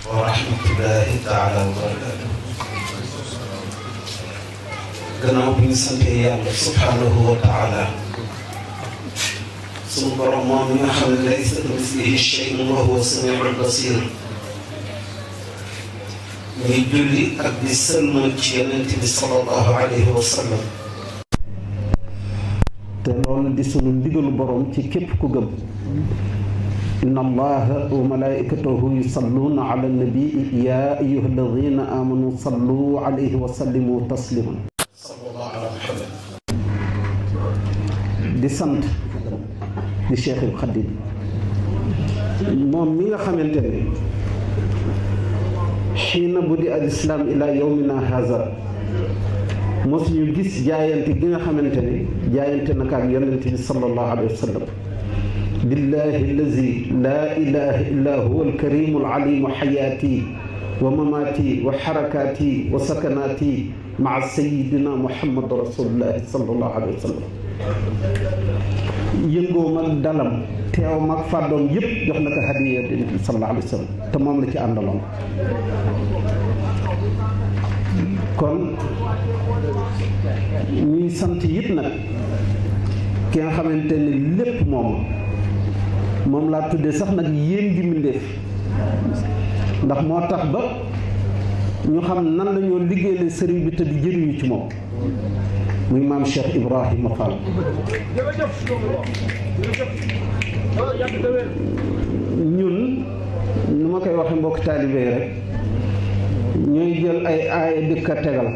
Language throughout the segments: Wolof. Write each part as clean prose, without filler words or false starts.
wa rahmatullahi taala wa barakatuh. gannaaw bi ñu sante yàlla subhanahu wa taala sunu borom moom mi nga xam ne laysa kamislihi shay'un wa huwa samiul basir ñuy julli ak di sëlmal ci yonent bi sallallahu alayhi wa sallam te loolu di sunu ndigalu borom ci képp ku gëm inna allaha wa malaikatahu yusalluna ala nabii ya ayyuha alladina amanu sallu alayhi wa sallimu tasliman sallallahu ala muhammad di sant di Cheikhul Khadim moom mi nga xamante ne xiina bu di al islam ila yawmina haza mos ñu gis jaayante gi nga xamante ne jaayante naka ak yonent bi sallallahu alayhi wa sallam billahi allazi laa ilaha illa huwa alkarimu alalimu xayaati wa mamaati wa xarakaati wa sakanaati maa sayidina muhammad rasulullahi sallallahu alayhi wa sallam yëngoom ak dalam teewam ak fàddoom yëpp jox na ko hadiya bi sallallahu alayhi wa sallam te moom la ci àndaloon kon ñuy sant it nag ki nga xamante ne lépp moom laa tuddee sax nag yéen gi mbindéef ndax moo tax ba ñu xam nan la ñoo liggéeyal sëriñ bi te di jëriñu ci moom muy maam Cheikh Ibrahima Fall ñun nu ma koy waxe mbokk taalibe yi rek ñooy jël ay aaya di ko tegal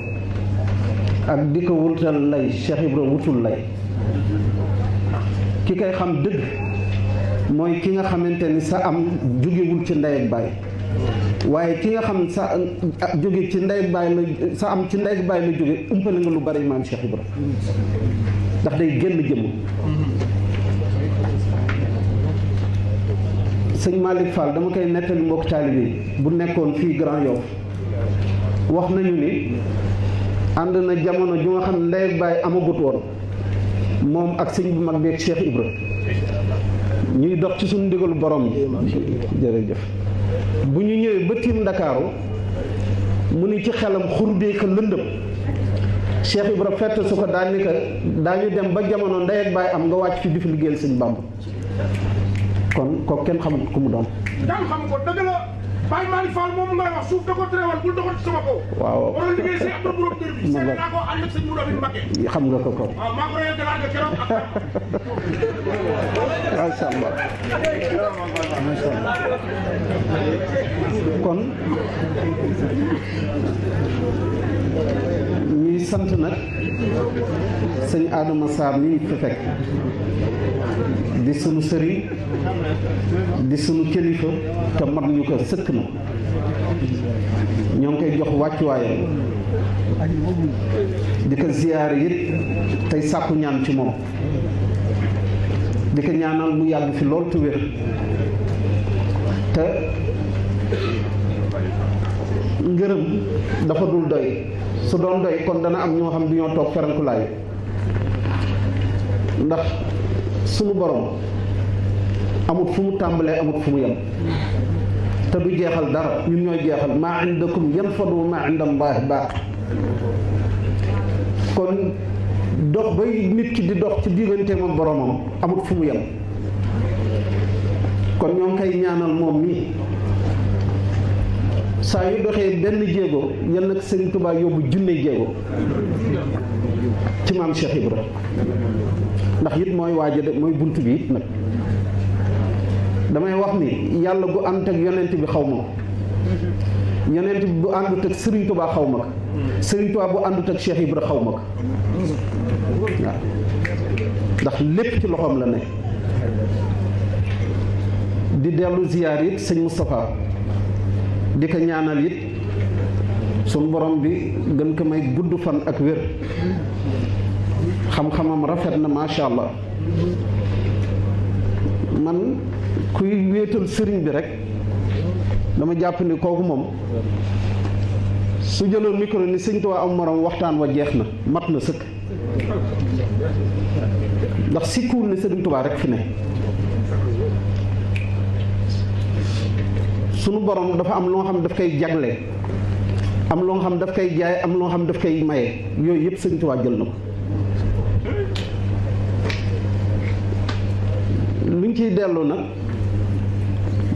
ak di ko wutal lay Cheikh Ibra wutul lay ki koy xam dëgg mooy ki nga xamante ni sa am jógewul ci ndey ak baay waaye ki nga xam sa jóge ci ndey ak baay la sa am ci ndey ak baay la jóge umpale nga lu bari maam Cheikh Ibra ndax day génn jëmm sëñ Malick Fall dama koy nettali mbokk taalibe bu nekkoon fii Grand Yoff wax nañu ni ànd na jamono ju nga xam ne ndey ak baay amagut woon moom ak sëñ bu mag bi ak Cheikh Ibra ñuy dox ci suñu ndigalu borom bi jërëjëf bu ñu ñëwee ba tiim Ndakaaru mu ni ci xelam xurdee ko lëndëm Cheikh Ibra fett su ko daan ni ko daañu dem ba jamono ndey ak baay am nga wàcc fi di fi liggéeyal sëñ Bàmba kon kooku kenn xamul ku mu doon. daan xam ko dëgg la Baye Malick Fall moom ngay wax suuf da ko teewal bul doxal ci sama kaw. waaw waroon liggéey si Abdou Borom kër bi. seetlu naa ko ànd ak sëñ Mourou Abine Mbacké. xam nga ko kon. waaw maa ko reyal galaat nga keroog ak. macha allah macha allah kon ñuy sant nag sëñ Adama Sarr mi fi fekk di sunu sëriñ di sunu kilifa te mat ñu ko sëkk na ñoo ngi koy jox wàccuwaayam di ko ziyaare it tey sàkku ñaan ci moom di ko ñaanal mu yàgg fi lool te wér te ngërëm dafa dul doy su doon doy kon dana am ñoo xam du ñoo toog ferankulaayu ndax sunu borom amut fu mu tàmbalee amut fu mu yem te du jeexal dara ñun ñooy jeexal maa indakum yanfadu wa maa inda Allaahi baaq kon dox bay nit ki di dox ci diggante ma boromam amut fu mu yem kon ñoo ngi koy ñaanal moom nii saa yu doxee benn jéego yal na Sëriñ Tuubaa yóbbu junne jéego ci maam Cheikh Ibra ndax it mooy waaja de mooy bunt bi it nag damay wax ni yàlla bu ànd ak yonent bi xaw ma ko yonent bi bu àndut ak Sëriñ Tuubaa xaw ma ko Sëriñ Tuubaa bu àndut ak Cheikh Ibra xaw ma ko waaw ndax lépp ci loxoom la ne di dellu ziyaar it sëñ Moustapha di ko ñaanal it suñu borom bi gën ko may gudd fan ak wér xam-xamam rafet na macha allah man kuy wéetal sëriñ bi rek dama jàpp ni kooku moom su jëloon micro ni sëñ Tuubaa am morom waxtaan wa jeex na mat na sëkk ndax sikkuwul ne sëriñ Tuubaa rek fi ne sunu borom dafa am loo xam daf koy jagle am loo xam daf koy jaay am loo xam daf koy maye yooyu yëpp Sëñ Tuubaa jël na ko. luñ ciy dellu nag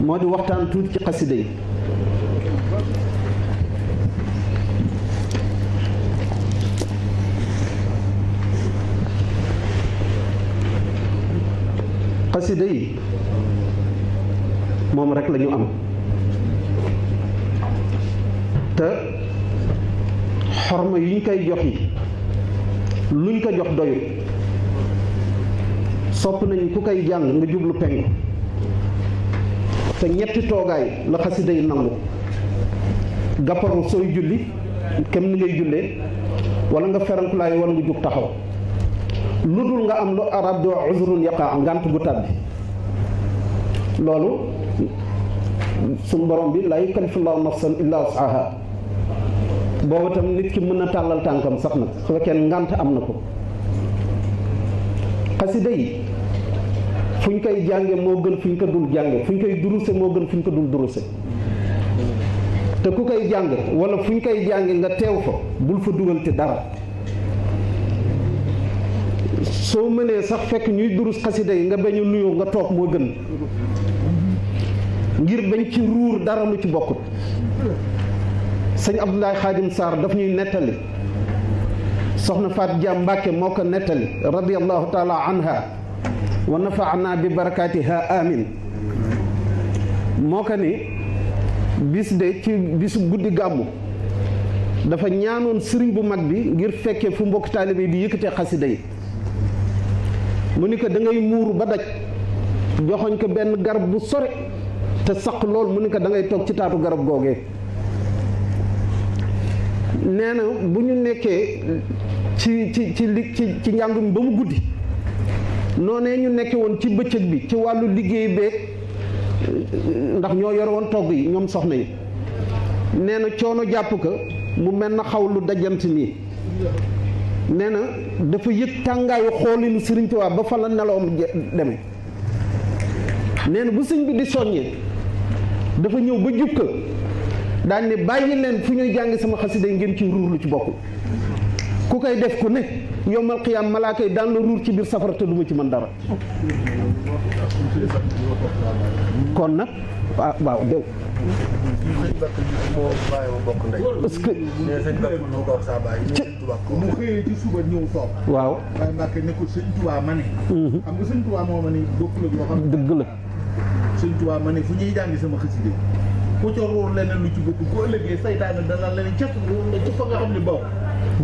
moo di waxtaan tuuti ci xasida yi. xasida yi moom rek la ñu am te xorma yi ñu koy jox yi luñ ko jox doyul sopp nañu ku koy jàng nga jublu penku te ñetti toogaay la xasida yi nangu gàpparu sooy julli kem ni ngay jullee wala nga ferankulaay wala nga jug taxaw lu dul nga am lu arab di wax uzrun yaqa ngànt gu tàbbi loolu suñu borom bi laa yukallifu llaahu nafsan illaa wus'ahaa boobu tam nit ki mën na tàllal tànkam sax nag su fekkee ngànt am na ko. xasida yi fu ñu koy jànge moo gën fu ñu ko dul jànge fu ñu koy duruse moo gën fu ñu ko dul duruse te ku koy jàng wala fu ñu koy jànge nga teew fa bul fa dugal te dara. soo mënee sax fekk ñuy durus xasida yi nga bañ a nuyoo nga toog moo gën ngir bañ ci ruur dara lu ci bokkut. sëñ Abdoulaye Khadim Sarr daf ñuy nettali soxna Faat Jaam Mbàkke moo ko nettali radiyallahu taala anha wa nafaana bi barakaatiha amin moo ko ni bis de ci bisu guddi gàmmu dafa ñaanoon sëriñ bu mag bi ngir fekkee fu mbokk taalibe yi di yëkkatee xasida yi mu ni ko da ngay muuru ba daj joxoñ ko benn garab bu sore te saq lool mu ni ko da ngay toog ci taatu garab googee. nee na bu ñu nekkee ci njàng mi ba mu guddi noonee ñu nekkee woon ci bëccëg bi ci wàllu liggéey beeg ndax ñoo yore woon togg yi ñoom soxna yi nee na coono jàpp ko mu mel na xaw lu dajant nii nee na dafa yëg tàngaayu xoolinu Sëriñ Tuubaa ba fa la nelawam demee nee na bu sëñ bi di soññee dafa ñëw ba jub ko daan ne bàyyi leen fu ñuy jàngi sama xasida yi ngeen ci ruur lu ci bokk ku koy def ku ne yowmal qiyaam malaaka yi daan la ruur ci biir safara te duma ci mën dara. kon nag waaw déw parce que mu xëyee ci suba ñëw toog waaw waaye Mbàkke ne ko sëñ Tuubaa ma ne xam nga sëñ Tuubaa moo ma ne bokk la yoo xam dëgg la sëñ Tuubaa ma ne fu ñuy jàngi sama xasida ku ca ruur leneen lu ci bokk bu ëllëgee saytaane dana leneen ca ruur nga ci fa nga xam ne baaw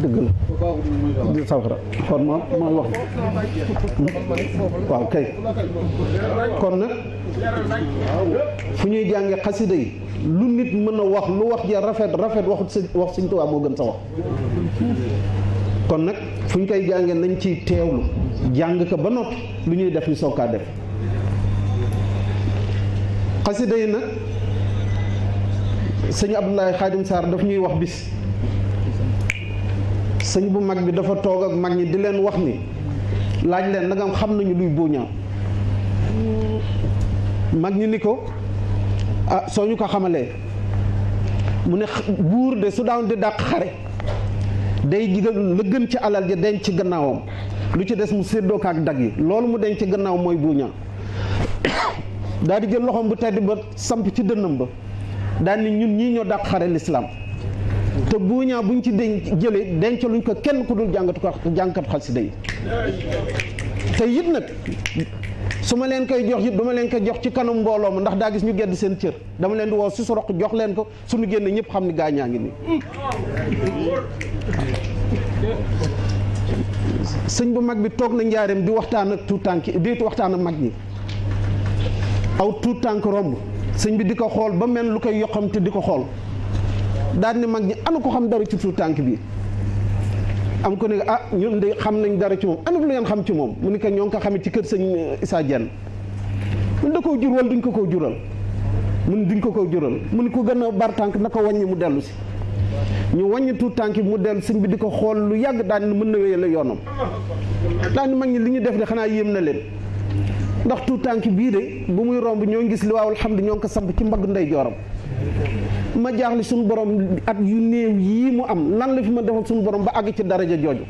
dëgg la di safara kon moom mooy wax waaw kay kon nag fu ñuy jànge xasida yi lu nit mën a wax lu wax ja rafet waxut wax Sëñ Tuubaa moo gën sa wax kon nag fu ñu koy jàngee nañ ciy teewlu jàng ko ba noppi lu ñuy def ñu soog kaa def xasida yi nag sëñ Abdoulaye Khadim Sarr daf ñuy wax bis sëñ bu mag bi dafa toog ak mag ñi di leen wax ni laaj leen da nga xam nañu luy buuñaa mag ñi ni ko ah soo ñu ko xamalee mu ne buur de su daan di dàq xare day jigal la gën ci alal ja denc ci gannaawam lu ci des mu séddoo ko ak dag yi loolu mu denc ci gannaaw mooy buuñaa daal di jël loxoom bu tedd ba samp ci dënnam ba daal ni ñun ñii ñoo dàq xare lislaam te buuñaa buñ ci jëlee denc luñ ko kenn ku dul jàngkat xasida yi te it nag su ma leen koy jox it dama leen koy jox ci kanam mbooloo ma ndax daa gis ñu gedd seen cër dama leen di woo si su roq jox leen ko suñu génne ñëpp xam ni gaañaa ngi nii sëñ bu mag bi toog na njaareem di waxtaan ak tuut tànk di waxtaan ak mag ñi aw tuut tànk romb sëñ bi di ko xool ba mel lu koy yoxam te di ko xool daal ni mag ñi ana ko xam dara ci tuut tànk bi am ko ne ah ñun de xam nañ dara ci moom ana lu ngeen xam ci moom mu ni ko ñoo ngi ko xamee ci kër sëñ Issa Diène mun da koo jur wala duñ ko koo jural mun duñ ko koo jural mu ni ko gën a bar tànk na ko wàññi mu dellu si ñu wàññi tuut tànk bi mu dellu sëñ bi di ko xool lu yàgg daal ni mën na wéyale yoonam daal ni mag ñi li ñu def de xanaa yéem na leen ndax tuut tànk bii de bu muy romb ñoo ngi gis li waawul xam di ñoo ngi ko samp ci mbagg ndey jooram ma jaaxle suñu borom at yu néew yii mu am lan la fi ma defal suñu borom ba àgg ci daraja jooju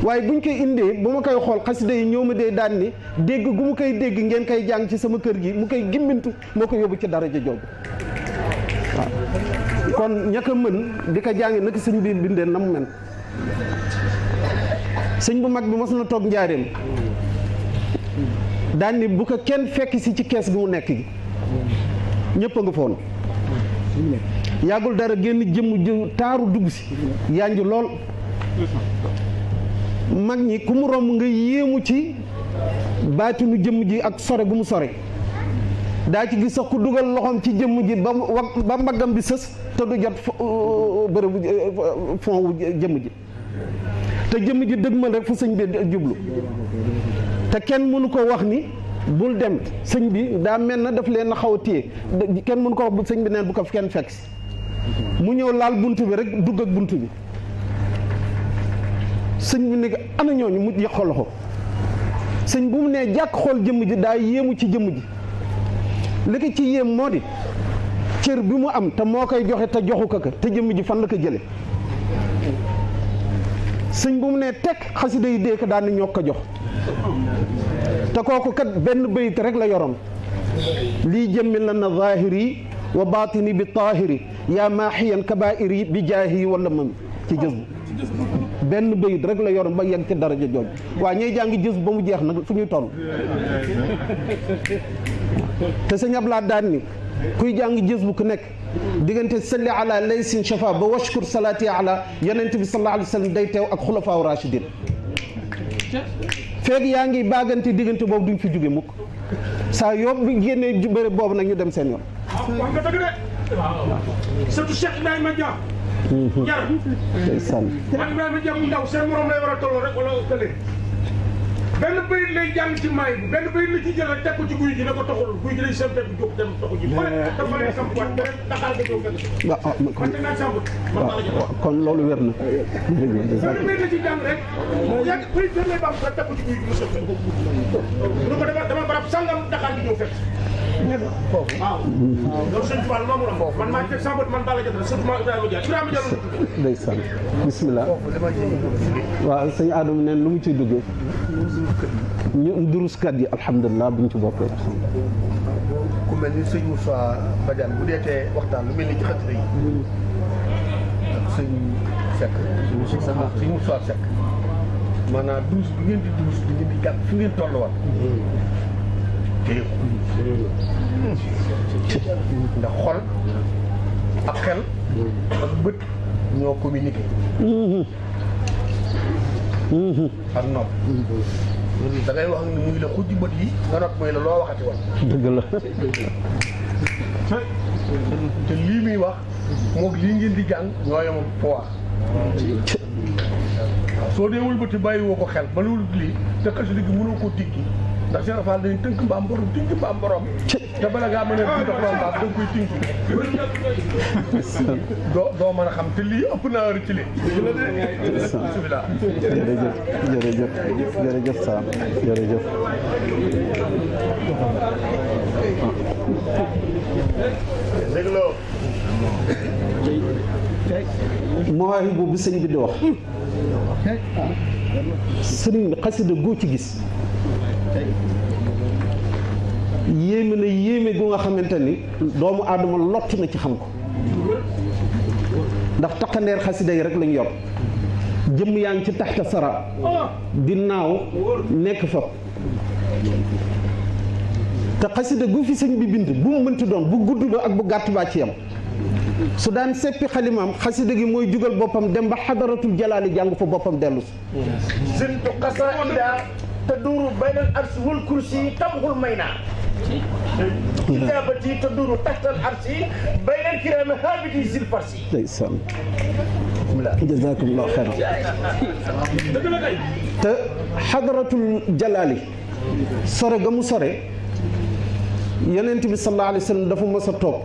waaye buñ koy indee bu ma koy xool xasida yi ñëw ma dee daan ni dégg gu mu koy dégg ngeen koy jàng ci sama kër gi mu koy gimmintu moo ko yóbbu ci daraja jooju waaw kon ña ko mën di ko jàngi naka sëñ bi bindee na mu mel sëñ bu mag bi mos na toog njaareem daan ni bu ko kenn fekk si ci kees gi mu nekk gi ñëpp a nga foon yàggul dara génn jëmm ju taaru dugg si yanj lool mag ñi ku mu romb nga yéemu ci baatinu jëmm ji ak sore gu mu sore daa ci gis sax ku dugal loxoom ci jëmm ji ba mbaggam bi sës te du jot bërëbu fond wu jëmm ji te jëmm ji dëgg ma rek fu sëñ bi jublu te kenn mënu ko wax ni bul dem sëñ bi daa mel na daf leen a xaw a téye kenn mënu ko wax bu sëñ bi neen bu ko kenn fekk si mu ñëw laal bunt bi rek dugg ak bunt bi sëñ bi ne ana ñooñu mu yàqoo loxo sëñ bu mu nee jàkk xool jëmm ji daa yéemu ci jëmm ji li ko ci yéem moo di cër bi mu am te moo koy joxe te joxu ko te jëmm ji fan la ko jële sëñ bu mu nee tekk xasida yi dee ko daan ni ñoo ko jox te kooku kat benn bayit rek la yoroon lii jëmmi la na zahiri wa batini bi tahiri yaa maaxiyan kabairi bi jaahi wala mam ci jës bu benn bayit rek la yoroon ba yegg ci daraja jooj waa ñuy jàngi jës ba mu jeex nag fu ñuy toll te sëñ Ablaye daan ni kuy jàng jës bu ku nekk diggante salli ala laysin shafa ba washkur salaati ala yonent bi sallallahu alayhi wa sallam day teew ak xulafaaw rachidin feeg yaa ngi baagante diggante boobu duñ fi jóge mukk saa yoo bi génnee bëre boobu nag ñu dem seen yoon. wax nga dëgg de surtout Cheikh Ibrahima Dia. jar ndeysaan man Ibrahima Dia mu ndaw seen morom lay war a tolloo rek wala kële benn bayit lay jàng ci maay bi benn bayit la ci jël rek teg ko ci guy gi ne ko toxul guy gi lay seen fekk jóg dem toxu ji dafa lay samp waat beneen daxaal ko jóg kon loolu wér na benn bayit la ci jàng rek yàgg bayit benn lay bam rek teg ko ci guy gi mu sëf lu ko dama barab sangam daxaal gi ñëw fekk waaw loolu sëñ Fall moomu la man maa teg sama bët man Balla Diatta surtout ma Ibrahima Dia Ibrahima Dia ndeysaan bismillah waaw sëñ Adama neen lu mu ciy duggee ñu duruskat yi alhamdulilah buñ ci bokkee ku mel ni sëñ Moussa Badiane bu deetee waxtaan lu mel ni ci xasida yi ak sëñ Seck sëñ Moussa Seck maanaam durus bi ngeen di durus di ngeen di gàtt fi ngeen toll woon téye ko ndax xol ak xel ak bët ñoo communiqué ak nopp da ngay wax ni muy la xujji bët yi nga nopp muy la loo waxati woon dëgg la te lii muy wax moog lii ngeen di jàng ñoo yemoon poids soo dee wëlbati bàyyi woo ko xel ba lu lii te xasida gi mënoo koo diggi ndax Cheikh Fall dañuy tënk mbaam borom tënk mbaam borom te bala ngaa mën a di dox loolu mbaam da nga koy tënk doo mën a xam te lii ëpp naa rëcc li bismillah jërëjëf Sam jërëjëf dégloo mawaahibu bi sëñ bi di wax sëriñ bi xasida goo ci gis yéeme na yéeme gu nga xamante ni doomu aadama lott na ci xam ko ndax taqandeer xasida yi rek lañu yor jëmm yaa ngi ci taxta sara di naaw nekk fa te xasida gu fi sëñ bi bind bu mu mënti doon bu gudd ba ak bu gàtt baa ci yam su daan seppi xalimaam xasida gi mooy jugal boppam dem ba xadaratul jalaali jàng fa boppam dellu si zintu qasaida taduru bayna al arsi wal kursi tamxul mayna kitaabati taduru taxta al arsi bayna al kiraami haabiti zil farsi ndeysaan jazakumullahu xayran te xadaratul jalaali sore ga mu sore yonent bi sallallahu alayhi wa sallam dafa mës a toog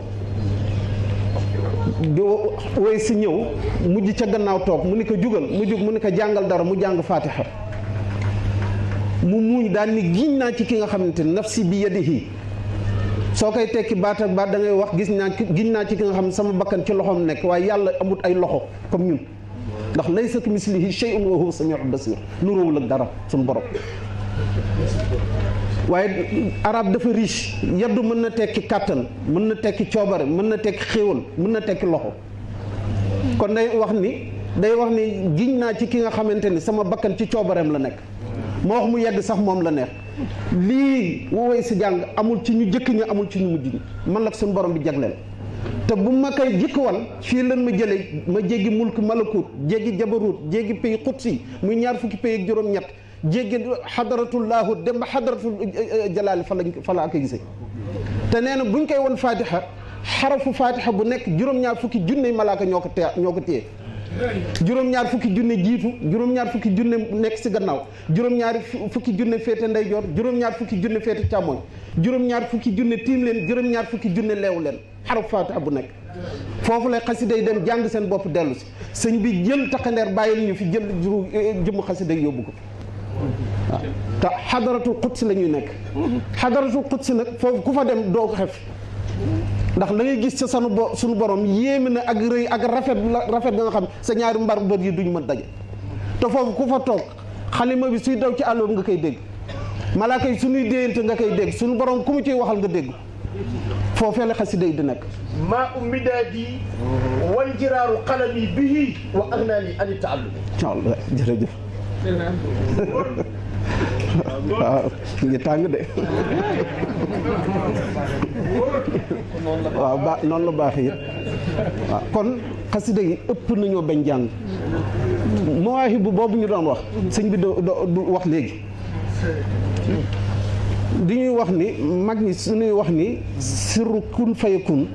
di woy si ñëw mujj ca gannaaw toog mu ni ko jugal mu jug mu ni ko jàngal dara mu jàng faatiha mu muuñ daan ni giñ naa ci ki nga xamante nafsi bi yadihi soo koy tekki baat ak baat da ngay wax giñ naa ci ki nga xam ne sama bakkan ci loxoom nekk waaye yàlla amut ay loxo comme ñun ndax laysa kamislihi shay'un wa huwa samiul basir nuróowul ak dara suñu borom. waaye arab dafa riche yaddu mën na tekki kàttan mën na tekki coobare mën na tekki xéewal mën na tekki loxo kon day wax ni giñ naa ci ki nga xamante ni sama bakkan ci coobareem la nekk moo wax mu yegg sax moom la neex lii woowee si jàng amul ci ñu jëkk ñi amul ci ñu mujj ñi man la suñu borom bi jagleel te bu ma koy jikkwal fii lan ma jëlee ma jéggi mulk malakut jéggi jabarut jéggi pays xutsi muy ñaar fukki pays ak juróom-ñett jéggi xadaratullahu dem ba xadaratul jalaali fa la ak a gisee te nee na buñ koy won fatiha xarafu fatiha bu nekk juróom-ñaar fukki junne malaaka ñoo ko téye juróom-ñaar fukki junne jiitu juróom-ñaar fukki junne nekk si gannaaw juróom-ñaari fukki junne féete ndeyjoor juróom-ñaar fukki junne féete càmmoñ juróom-ñaar fukki junne tiim leen juróom-ñaar fukki junne leewu leen xaraf fatiha bu nekk foofu lay xasida yi dem jàng seen bopp dellu si sëñ bi jël taxandeer bàyyil ñu fi jël jëmm xasida yi yóbbu ko waaw te xadaratul quds la ñuy nekk xadaratul quds nag foofu ku fa dem doo ko xef ndax la ngay gis ca suñu borom yéeme na ak rëy ak rafet nga xam sa ñaari mbar bët yi duñu mën daje te foofu ku fa toog xalima bi suy daw ci àlloor nga koy dégg malaaka yi suñuy déyante nga koy dégg suñu borom ku mu ciy waxal nga dégg foofee la xasida yi di nekk maa ummidaadi wal jiraaru qalami bihi wa agnaani ani taallumi Allah jërëjëf waaw ngi tàng de waaw noonu la baaxee it waaw kon xasida yi ëpp nañoo bañ jàng mawaahibu boobu ñu doon wax sëñ bi du wax léegi di ñuy wax ni mag ñi suñuy wax ni sirru kun fayakun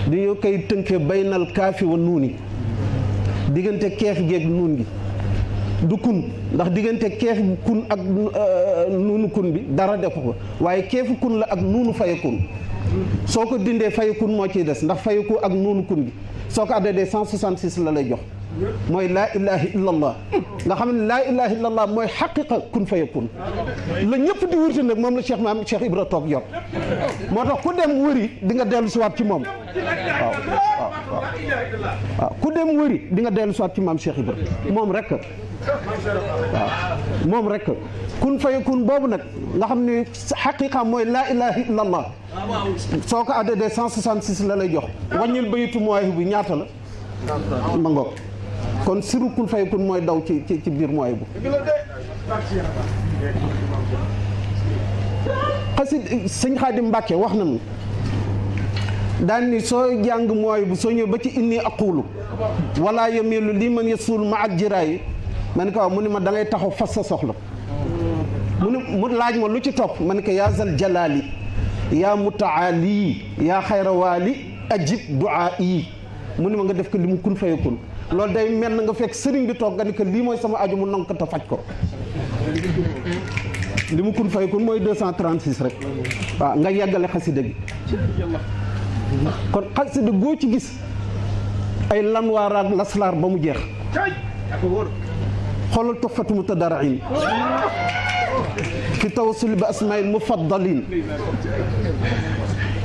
di ñu koy tënkee baynal kaafi wa nuuni diggante keef geeg nuun gi du kun ndax diggante keef kun ak nuunu kun bi dara def ko waaye keefu kun la ak nuunu fayakun soo ko dindee fayakun moo ciy des ndax fayaku ak nuunu kun bi soo ko addee 166 la lay jox mooy laa ilaha illallah nga xam ne laa ilaha illallah mooy xaqiqa kun fayakun la ñëpp di wurti nag moom la Cheikh Ibra toog yor moo tax ku dem wëri di nga dellu siwaat ci moom waaw ku dem wëri di nga dellu siwaat ci maam Cheikh Ibra moom rek waaw moom rek kun fayakun boobu nag nga xam ne xaqiqa mooy laa ilaha illallah soo ko addee 166 la lay jox wàññil bayitu mooy bu ñaata la ma ngoog kon siru kun fayakun mooy daw ci biir mooy bu xasid sëñ Xaadim Mbàkke wax na mu daan ni soo jàng mooy bu soo ñëw ba ci inni aqulu wala yamilu li man yasul ma ak jiraayi ma ne ko waaw mu ne ma da ngay taxaw fas sa soxla mu laaj ma lu ci topp ma ne ko yaa zal jalaali yaa mutaali yaa xayra waali ajib duaa yi mu ne ma nga def ko li mu kun fayakun loolu day mel na nga fekk sëriñ bi toog nga ni que lii mooy sama aju mu nangu ko te faj ko li mu kun fayakun mooy 236 rek waaw nga yeggale xasida gi kon xasida goo ci gis ay lanwaar ak laslaar ba mu jeex xoolal Tuhfatu Mutadarrin fi tawassul bi asmaa'il mufaddalin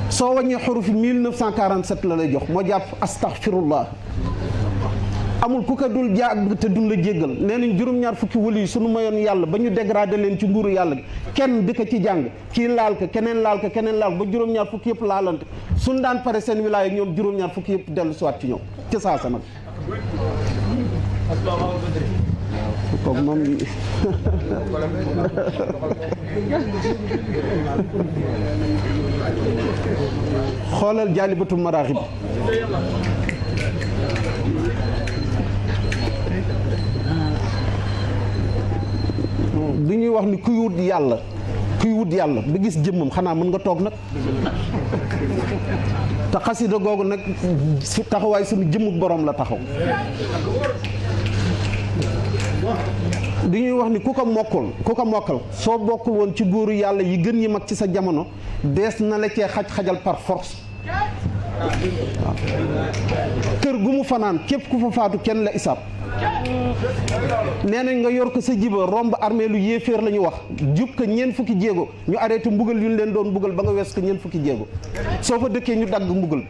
soo wàññee xuruf 1947 la lay jox moo jàpp astaghfirullah amul ku ko dul jàng te dun la jéggal nee nañ juróom-ñaar fukki wëli yi suñu mayoon yàlla ba ñu dégradé leen ci nguuru yàlla gi kenn di ko ci jàng kii laal ko keneen laal ko keneen laal ba juróom-ñaar fukki yëpp laalante suñ daan pare seen wilaaya ñoom juróom-ñaar fukki yëpp dellu siwaat ci ñoom ci saasa nag kooku moom xoolal jaalibatu maraaxib du ñuy wax ni kuy wut yàlla ba gis jëmmam xanaa mën nga toog nag te xasida googu nag su taxawaay suñu jëmmuk borom la taxaw di ñuy wax ni ku ko mokkal soo bokkul woon ci góoru yàlla yi gën yi mag ci sa jamono dees na la cee xajal par force waaw kër gu mu fanaan képp ku fa faatu kenn la isaab nee nañ nga yor ko sa jiba romb armée lu yéeféer la ñu wax jub ko ñeent fukki jéego ñu arrêté mbugal yu ñu leen doon mbugal ba nga wees ko ñeent fukki jéego soo fa dëkkee ñu dagg mbugal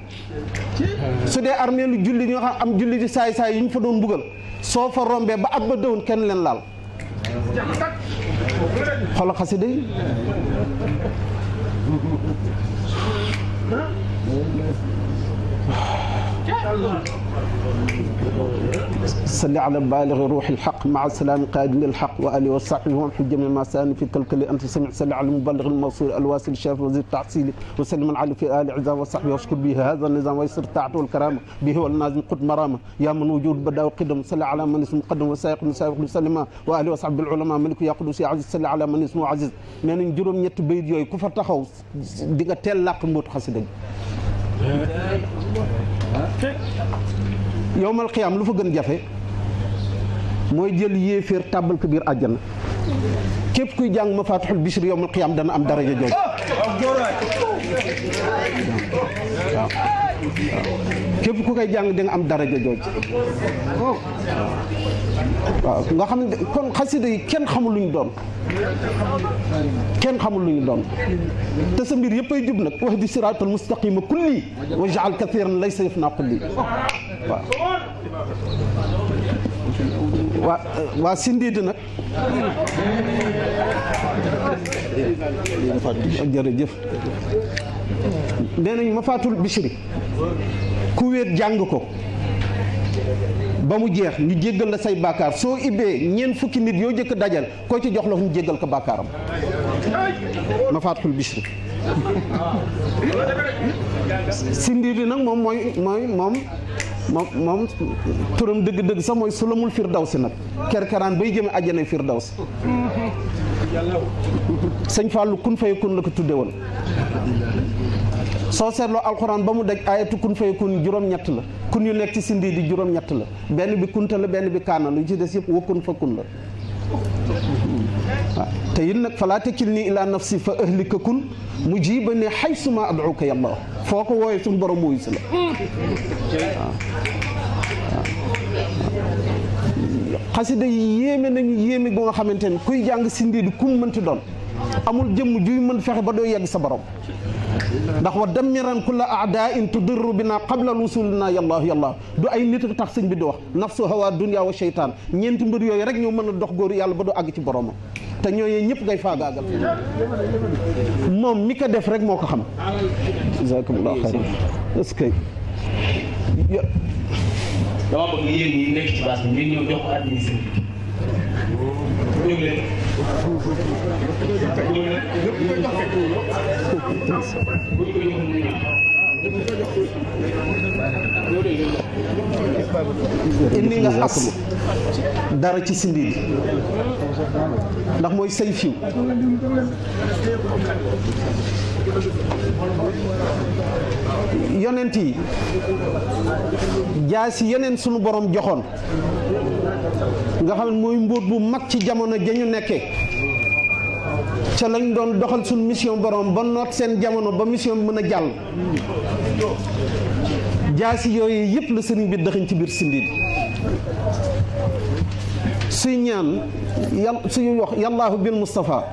su dee armée lu julli ñoo xam am julli di saay-saay yu ñu fa doon mbugal soo fa rombee ba at ba dëwoon kenn leen laal xoolal xasida yi صل على بالغ روح الحق مع السلام قائد للحق وآله وصحبه ومحي جميع ما سان في كلكل أنت سمع صل على المبلغ الموصول الواصل الشاف وزير التحصيل وسلم على في آل عزام وصحبه واشكر به هذا النظام ويسر الطاعة والكرامة به والنازم قد مرامة يا من وجود بدا وقدم صل على من اسمه مقدم وسائق وسائق وسلم وآله وصحبه العلماء ملك يا قدوس يا عزيز صل على من اسمه عزيز من جروم ñett bayit yooyu ku fa taxaw di nga teel làq mbóot xasida yowmal qiyaam lu fa gën jafe mooy jël yéeféer tàbbal ko biir àjjana képp kuy jàng mafatihul bichri yowmal qiyaam dana am daraja jooju waaw képp ku koy jàng di nga am daraja jooju waaw nga xam ne kon xasida yi kenn xamul lu ñu doon kenn xamul lu ñu doon te sa mbir yëpp ay jub nag wax di siraatal mustaqima kulli wa jaal kathiran laysa yafna kulli waaw waa sindiidi nag jërëjëf nee nañ mafatul bichri ku wéet jàng ko ba mu jeex ñu jéggal la say bàkkaar soo ibbee ñeent fukki nit yoo jëkk dajal koo ci jox la ñu jéggal ko bàkkaaram mafatul bichri sindiidi nag moom moom turam dëgg-dëgg sax mooy sulamul firdawsi nag kerkeraan bay jëme àjjana firdawsi sëñ Fallou kun fayakun la ko tudde woon soo seetloo alxuraan ba mu daj ayatu kun fayakun juróom-ñett la kun yu nekk ci sindi di juróom-ñett la benn bi kunta la benn bi kaana lu ci des yëpp wakkun fa kun la waaw te it nag falaa takilni ila nafsi fa ahlika kun mujibani haysuma ad'uka yàlla foo ko wooyee suñu borom mooy si la xasida yi yéeme nañu yéeme bu nga xamante ne kuy jàng sindi di kum mënti doon amul jëmm juy mën fexe ba doo yegg sa borom ndax wa dammiran kulla a'da'in tudirru bina qabla wusulina yàllaahu yàllaahu du ay nit tax sëñ bi di wax nafsu hawa dunya wa sheytaan ñeenti mbir yooyu rek ñoo mën a dox góoru yàlla ba du àgg ci boromam te ñooñu ñëpp ngay faagaagal moom mi ko def rek moo ko xam jazakumullahu xayran est-ce que dama bëgg yéen ñi nekk ci base bi ngeen ñëw jox ko administré ñëw leen indi nga aslu dara ci sindi bi ndax mooy say fiw yonent yi jaasi yeneen sunu borom joxoon nga xam ne mooy mbóot bu mag ci jamono ja ñu nekkee ca lañ doon doxal suñu mission borom ba noot seen jamono ba mission bi mën a jàll jaasi yooyu yëpp la sëriñ bi dëxañ ci biir sindi bi suy ñaan suy wax yàllaahu bil Mustafa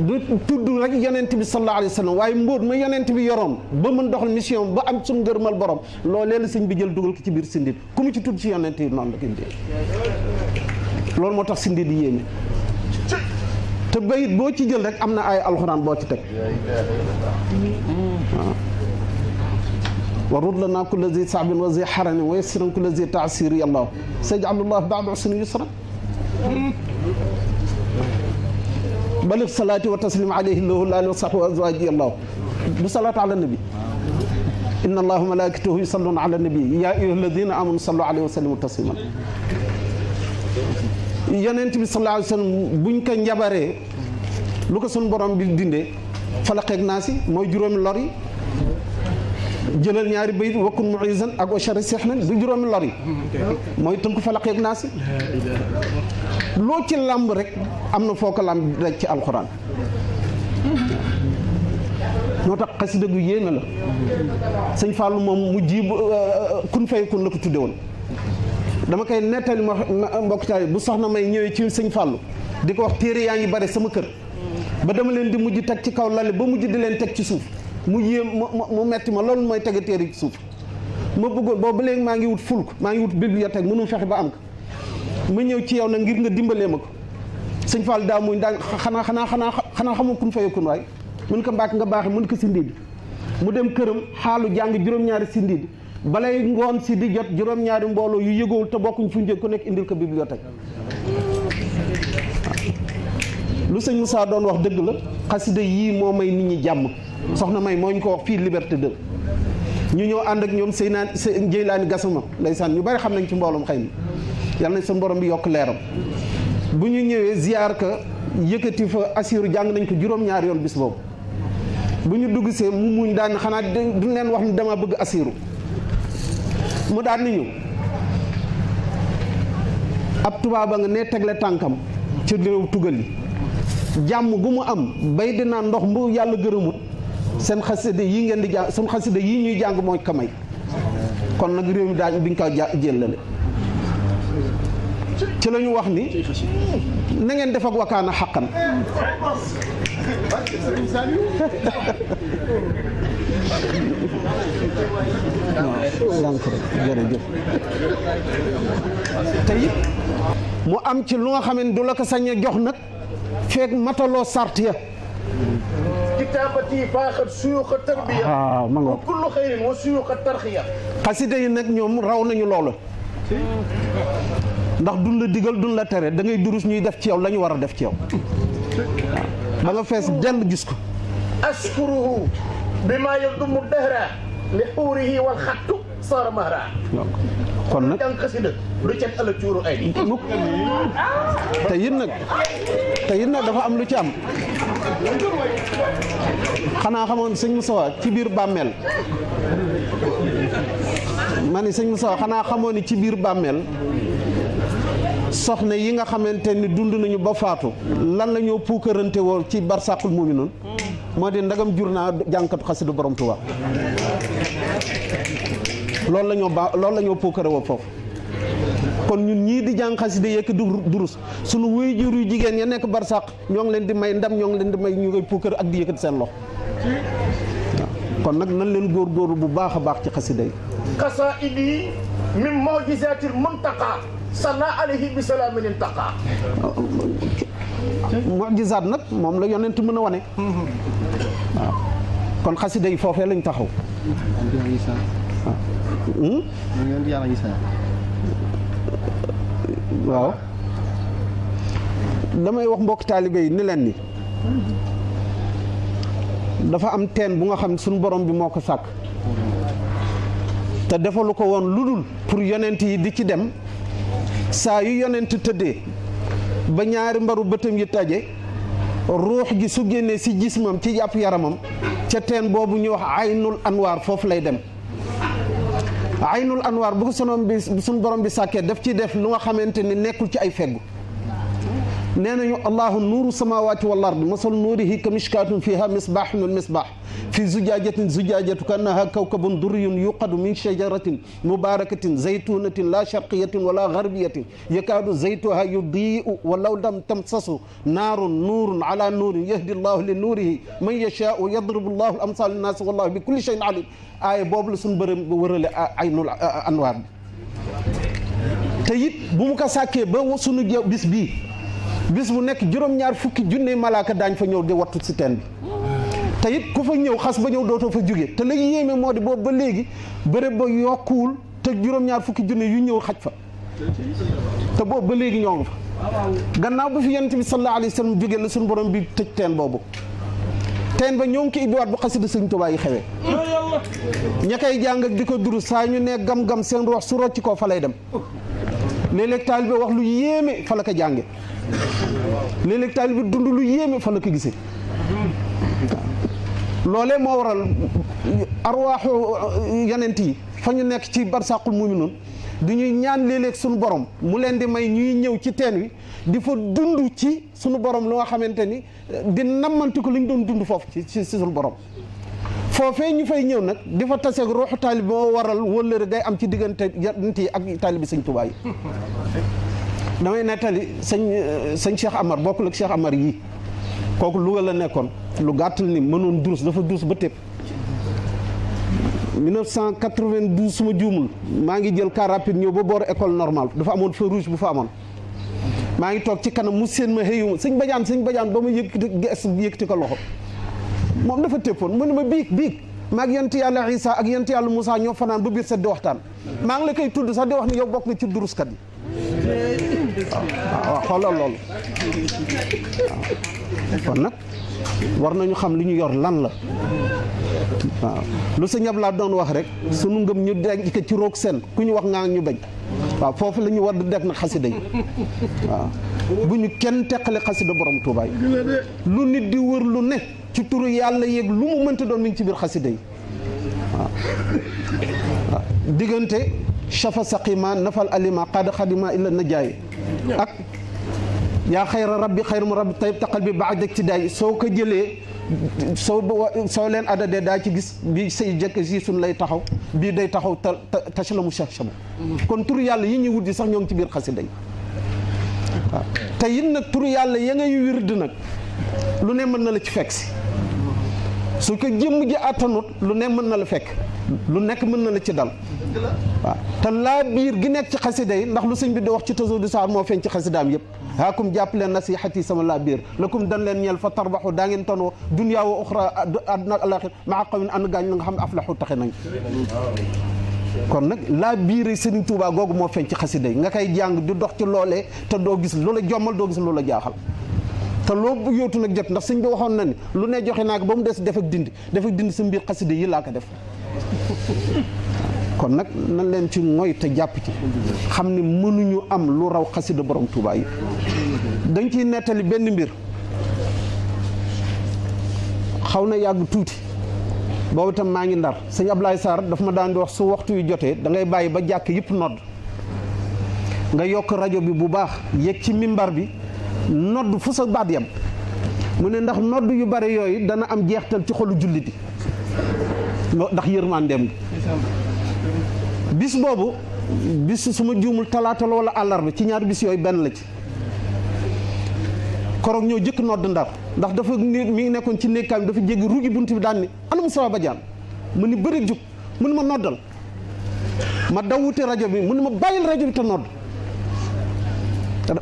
du tudd rek yonent bi sallallahu alayhi wa sallam waaye mbóot ma yonent bi yoroon ba mën doxal mission ba am suñu ngërmal borom loolee la sëñ bi jël dugal ko ci biir sindi bi ku mu ci tudd ci yonent yi noonu la ko indee loolu moo tax sindi di yéeme te bayit boo ci jël rek am na ay alxuraan boo ci teg waaw warud lana kulla zi saabin wa zi xaranin wa yassiran kulla zi taasiri yàlla sayaj'alullahu ba'da usrin yusra balix salaati wa taslim alayhi lahu alihi wa sahbihi wa azwaji yàlla du salaatu ala nabi inna allaha wa malaikatahu yusalluna ala nabi ya ayyuha alladina amanu sallu alayhi wa sallimu tasliman yonent bi sallallahu alayhi wa sallam buñ ko njabaree lu ko sun borom bi dindee falaqeeg naa si mooy juróomi lor yi jëlal ñaari bayit wakkun muizan ak washari sihnan du juróomi lor yi mooy tënku falaqeeg naa si loo ci làmb rek am na foo ko làmb rek ci alxuraan moo tax xasida gu yéeme la sëñ Fallou moom mu ji kun fay kun la ko tudde woon dama koy nettali ma mbokk taal bu soxna may ñëwee ci sëñ Fallou di ko wax téere yaa ngi bare sama kër ba dama leen di mujj teg ci kaw lale ba mujj di leen teg ci suuf mu yéem mu metti ma loolu mooy tege téere ci suuf ma bëggoon boobu ba léegi maa ngi wut fulk maa ngi wut bibliothèque mënu fexe ba am ko ma ñëw ci yow nag ngir nga dimbalee ma ko sëñ Fall daa muñ daan xanaa xamul kun fayakun waay mun ko mbàkk nga baaxee mun ko si ndiidi mu dem këram xaalu jàng juróom-ñaari si ndiidi balay ngoon si di jot juróom-ñaari mbooloo yu yëgowul te bokkuñ fu njëkk ku nekk indil ko bibliothèque lu sëñ Moussa doon wax dëgg la xasida yii moo may nit ñi jàmm soxna may moo ñu ko wax fii Liberté 2 ñu ñëw ànd ak ñoom Jeylaani Gassama ndeysaan ñu bari xam nañ ci mbooloom xëy na yal nañ seen borom bi yokk leeram bu ñu ñëwee ziar ka yëkkati fa asiru jàng nañ ko juróom-ñaari yoon bis boobu bu ñu dugg see mu muñ daan xanaa duñ leen wax ni dama bëgg asiru mu daan ni ñu ab tubaaba nga ne tegle tànkam ci réew tugal yi jàmm gu mu am bay dinaa ndox mu yàlla gërëmut seen xasida yi ngeen di jàng suñ xasida yi ñuy jàng mooy kamay kon nag réew mi daañ biñ ko jëllale ci la ñu wax ni na ngeen def ak wakaana xaqan jërëjëf te it mu am ci lu nga xam ne du la ko sañ a jox nag feeg mataloo sart ya kitaabati faaxat suyuuxa tarbiya ma nga kullu xayrin wa suyuuxa tarxiya xasida yi nag ñoom raw nañu loolu ndax duñ la digal duñ la tere da ngay durus ñuy def ci yow la ñu war a def ci yow ba nga fees dell gis ko askuruhu bima yadumu dahra li xuurihi wal xattu saara mahra kon nag jàng xasida du cet ala cuuru ay mukk te it nag dafa am lu ci am xanaa xamoon sëñ Moussa ci biir bàmmeel ma ni sëñ Moussa xanaa xamoon ni ci biir bàmmeel soxna yi nga xamante ni dund nañu ba faatu lan la ñoo puukarante woo ci barsàqul mu'minuun moo di ndagam jur naa jànkatu xasida borom Tuubaa loolu la ñoo puukare woo foofu kon ñun ñii di jàng xasida yekk durus suñu wuy jur yu jigéen ya nekk barsàq ñoo ngi leen di may ndam ñoo ngi leen di may ñu koy puukare ak di yëkkati seen loxo kon nag nan leen góorgóorlu bu baax a baax ci xasida yi qasaa'idi min mu'jizaatil muntaqa salla alayhi bi salaamin intaqa mu'jizaat nag moom la yonent mën a wane waaw kon xasida yi foofee lañ taxaw waaw damay wax mbokk taalibe yi ni leen ni dafa am teen bu nga xam ne suñu borom bi moo ko sàkk te defalu ko woon lu dul pour yonent yi di ci dem saa yu yonent tëddee ba ñaari mbaru bëtam yi taje ruux gi su génnee si jismam ci jàpp yaramam ca teen boobu ñu wax aynul anwaar foofu lay dem aynul anwaar bu ko suñu borom bi sàkkee daf ci def lu nga xamante ni nekkul ci ay feggu nee nañu allahu nuuru samawati wal ard masal nuurihi ka mishkaatun fiha misbahun al misbah fi zujaajatin zujaajatu kannaha kawkabun durriyun yuqadu min shajaratin mubarakatin zaytunatin la sharqiyatin wala garbiyatin yakaadu zaytuha yudii'u walaw lam tamsasu naarun nuurun ala nuurin yahdi allahu li nuurihi man yashaau yadribu allahu al amsal linnaasi wallahu bi kulli shay'in alim aaya boobu la suñu bërëm ba wërale aynul anwaar bi te it bu mu ko sàkkee ba sunu bis bii bis bu nekk juróom-ñaar fukki junne malaaka daañ fa ñëw di wattu si teen bi te it ku fa ñëw xas ba ñëw dootoo fa jóge te la yéeme moo di boobu ba léegi bërëb ba yokkuwul te juróom-ñaar fukki junne yu ñëw xaj fa te boobu ba léegi ñoo ngi fa gannaaw bu fi yonent bi sallallahu alayhi wa sallam jóge la suñu borom bi tëj teen boobu teen ba ñoo ngi ko ibbiwaat bu xasida Sëñ Tuubaa yi xewee ña koy jàng ak di ko duru saa ñu ne gam-gam seen rox su rocc koo fa lay dem léeg-léeg taalibe wax lu yéeme fa la ko jànge léeg-léeg taalibe dund lu yéeme fa la ko gisee loolee moo waral arwaaxu yonent yi fa ñu nekk ci barsàqul mu'minuun di ñuy ñaan léeg-léeg suñu borom mu leen di may ñuy ñëw ci teen wi di fa dund ci suñu borom lu nga xamante ni di nammanti ko li ñu doon dund foofu ci suñu borom foofee ñu fay ñëw nag di fa taseeg ruuxu taalib moo waral wëllëre day am ci diggante nit yi ak taalibi sëñ Tuubaa yi damay nettali sëñ Cheikh Amar bokkul ak Cheikh Amar yii kooku Louga la nekkoon lu gàttal ni mënoon durus dafa durus ba tépp 1992 su ma juumul maa ngi jël car rapide ñëw ba booru école normale dafa amoon feu rouge bu fa amoon maa ngi toog ci kanam mu séen ma xëyuma sëñ Badiane ba ma yëkkati ko loxo moom dafa téppoon mu ne ma biig maa ngi yonent yàlla Isa ak yonent yàlla Moussa ñoo fanaan ba biir set di waxtaan maa ngi la koy tudd sax di wax ni yow bokk nga ci duruskat yi waaw xoolal loolu kon nag war nañu xam li ñu yor lan la waaw lu sëñ Abdoulaye doon wax rek sunu ngëm ñu denc ko ci roog seen ku ñu wax ngaa ñu bañ waaw foofu la ñu war di def nag xasida yi waaw bu ñu kenn teqale xasida borom Tuubaa yi lu nit di wër lu ne ci turu yàlla yeeg lu mu mënta doon mi ngi ci biir xasida yi waaw diggante shafa saqima nafal alima qad xadima illa najaay ak yaa xayra rabbi xayra mu rabbi tayib taqal bi baad iktidaay soo ko jëlee soo leen adadee daa ci gis bii say jëkk si suñ lay taxaw bii day taxaw tach la mu shahshamu kon turu yàlla yi ñuy wut yi sax ñoo ngi ci biir xasida yi waaw te it nag turu yàlla ya ngay wird nag lu ne mën na la ci fekk si su ko jëmm ji attanut lu ne mën na la fekk lu nekk mën na la ci dal waaw te laa biir gi nekk ci xasida yi ndax lu sëñ bi di wax ci tasawudu saar moo feeñ ci xasidaam yëpp haakum jàpp leen nasihati sama laa biir lakum dan leen ñeel fa tarbaxu daa ngeen tonoo dunya wa uxra àdduna ak alaxir maa qawmin ànd gaañ la nga xam ne aflaxu taxe nañ kon nag laa biir Sëriñ Tuubaa googu moo feeñ ci xasida yi nga koy jàng di dox ci loolee te doo gis loola jommal doo gis loola jaaxal te loo yóotu nag jot ndax sëñ bi waxoon na ni lu ne joxe naa ko ba mu des def ak dindi sa mbir xasida yi laa ko def kon nag nañ leen ci mooy te jàpp ci xam ne mënuñu am lu raw xasida borom Tuubaa yi dañ ciy nettali benn mbir xaw na yàgg tuuti boobu itam maa ngi Ndar sëñ Ablaye Sarr daf ma daan di wax su waxtu yu jotee da ngay bàyyi ba jàkk yëpp nodd nga yokk rajo bi bu baax yéeg ci mimbar bi nodd fu sa baat yam mu ne ndax nodd yu bari yooyu dana am jeextal ci xolu jullit yi ndax yërmandeem gi bis boobu bis su ma juumul talaata la wala àllarba ci ñaari bis yooyu benn la ci koroog ñoo jëkk nodd Ndar ndax dafa mi ngi nekkoon ci néegkaay bi dafa jéggi ruugi bunt bi daan ni ana Moustapha Badiane mu ni bëri jug mu ni ma noddal ma daw wuti rajo bi mu ni ma bàyyil rajo bi te nodd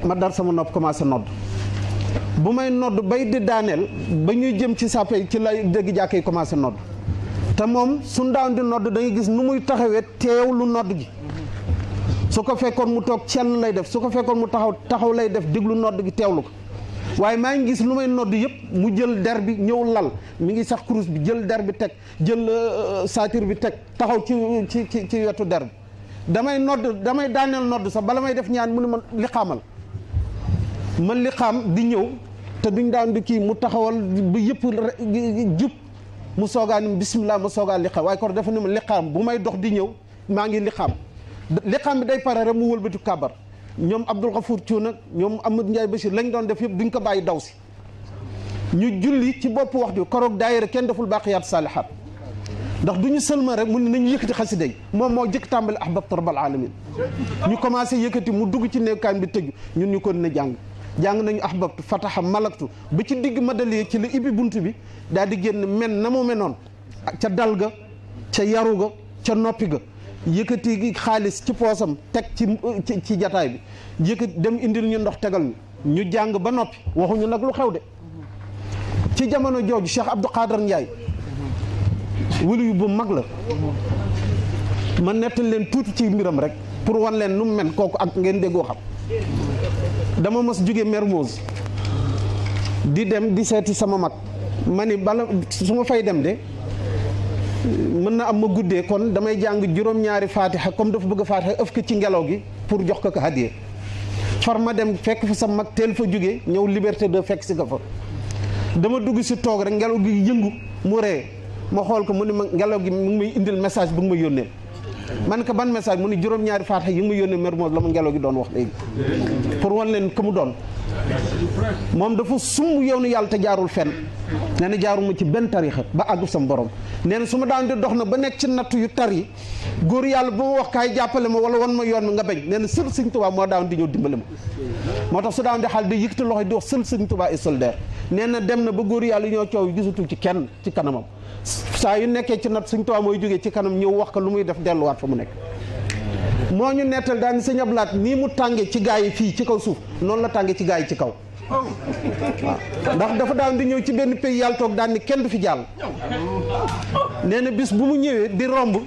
ma dar sama nopp commencé nodd bu may nodd bay di daaneel ba ñuy jëm ci sàppe ci lay dégg jàkk yi commencé nodd te moom su daan di nodd da ngay gis nu muy taxawee teew lu nodd gi su ko fekkoon mu toog cenn lay def su ko fekkoon mu taxaw lay def déglu nodd gi teewlu ko waaye maa ngi gis lu may nodd yëpp mu jël der bi ñëw lal mi ngi sax kurus bi jël der bi teg jël saatir bi teg taxaw ci wetu der bi damay daaneel nodd sax bala may def ñaan mu ne ma li xaamal man li xaam di ñëw te duñ daan di kii mu taxawal ba yëpp jub mu soogaa ni bisimilah mu soogaa li xam waaye kon dafa ne ma li xaam bu may dox di ñëw maa ngi li xam bi day pare rek mu wëlbatu kàbbar ñoom Abdoul Ghafour Thioune nag ñoom Amadou Ndiaye Bachir lañ doon def yëpp duñ ko bàyyi daw si ñu julli ci bopp waxtu koroog daayira kenn deful baaqiyaat saalihaat ndax du ñu sëlma rek mu ne nañu yëkkati xasida yi moom moo jëkk tàmbali ahbabtu rabbal alamin ñu commencé yëkkati mu dugg ci nekkaan bi tëju ñun ñu ko ne jàng nañu ahbabtu fataha malaktu ba ci digg madaliye ci la ibbi bunt bi daal di génn men na mu menoon ca dal ga ca yaru ga ca noppi ga yëkkati gi xaalis ci poosam teg ci jataay bi yëkkati dem indil ñu ndox tegal ñu jàng ba noppi waxuñu nag lu xew de ci jamono jooju Cheikh Abdou Khader Ndiaye wëlu yu bu mag la ma nettal leen tuuti ci mbiram rek pour wan leen nu mu men kooku ak ngeen déggoo xam dama mos jóge Mermoz di dem di seeti sama mag ma ni bala su ma fay dem de mën na am ma guddee kon damay jàng juróom-ñaari faatiha comme dafa bëgg a faatiha ëf ko ci ngelaw gi pour jox ko hadiya far ma dem fekk fa sa mag teel fa jóge ñëw liberté de fekk si ko fa dama dugg si toog rek ngelaw gi yëngu mu ree ma xool ko mu ne ma ngelaw gi mu ngi may indil message bu nga ma yónnee man ko ban message mu ni juróom-ñaari faatiha yi mu yónnee Mermoz la mu ngelaw gi doon wax léegi pour wan leen ku mu doon moom dafa sumb yoonu yàlla te jaarul fenn nee na jaaruma ci benn tarixa ba àggu sam borom nee na su ma daan di dox na ba nekk ci nattu yu tar yi góor yàlla ba ma wax kaay jàppale ma wala wan ma yoon mi nga bañ nee na sël Sëñ Tuubaa moo daan di ñëw dimbale ma moo tax su daan di xaal di yëkkati loxo di wax sël Sëñ Tuubaa et solidaire nee na dem na ba góor yàlla ñoo coow gisatul ci kenn ci kanamam saa yu nekkee ci natt Sëñ Tuubaa mooy jógee ci kanam ñëw wax ko lu muy def delluwaat fa mu nekk moo ñu nettal daal ni Sëñ Abdou Lahad nii mu tànge ci gaa yi fii ci kaw suuf noonu la tànge ci gaa yi ci kaw waaw ndax dafa daan di ñëw ci benn pays yàlla toog daan ni kenn du fi jàll nee na bis bu mu ñëwee di romb